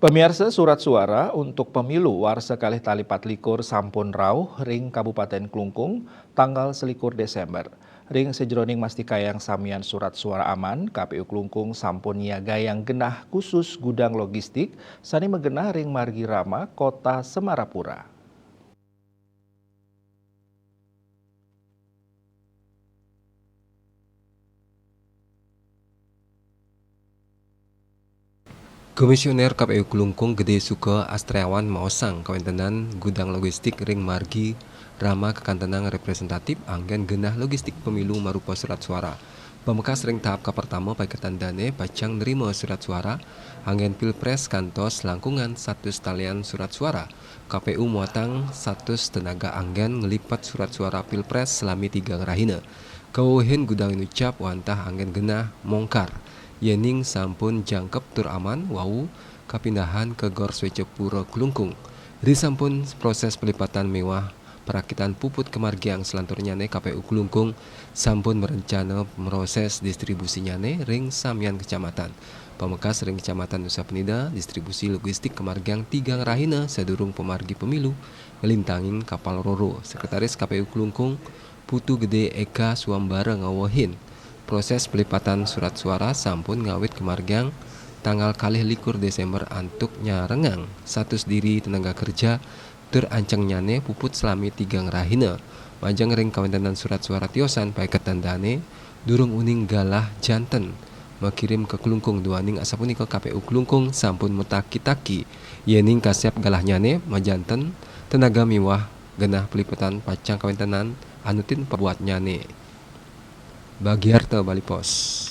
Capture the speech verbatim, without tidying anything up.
Pamiarsa, surat suara untuk pemilu warsa kalih tali patlikur sampun rauh ring Kabupaten Klungkung tanggal selikur Desember. Ring sajeroning mastikayang samian surat suara aman, K P U Klungkung sampun nyiagayang genah khusus gudang logistik sane magenah ring Margi Rama, Kota Semarapura. Komisioner K P U Klungkung Gede Suka Astriawan maosang kawentenan gudang logistik ring Margi Rama kakantenang representatif anggen genah logistik pemilu marupa surat suara. Pamekas ring tahap kapertama paiketan dane pacang nrima surat suara anggen Pilpres kantos langkungan satus talian surat suara. K P U muatang satus tenaga anggen nglipet surat suara Pilpres salami tigang rahina. Kawewehin gudang inucap wantah anggen genah mongkar. Yening sampun jangkep tur aman, wau kapindahan ka Gor Swecapura Klungkung. Risampun proses pelipatan miwah parakitan puput kamargiang salanturnyane, K P U Klungkung sampun mrencana mroses distribusinyane ring samian kecamatan. Pamekas ring Kecamatan Nusa Penida, distribusi logistik kamargiang tigang rahina sadurung pamargi pemilu nglintangin kapal roro. Sekretaris K P U Klungkung, Putu Gede Eka Suambara ngawehin, proses pelipatan surat suara sampun ngawit kamargiang tanggal kalih likur Desember antuk nyarengang satus diri tenaga kerja tur ancengnyane puput salami tigang rahina. Majeng ring kawentenan surat suara tiosan paiketan dane, durung uning galah janten makirim ka Klungkung duaning asapunika K P U Klungkung sampun mataki-taki yening kasep galahnyane majanten tenaga miwah genah pelipatan pacang kawentenan anutin pabuatnyane. Bagiarta Bali Post.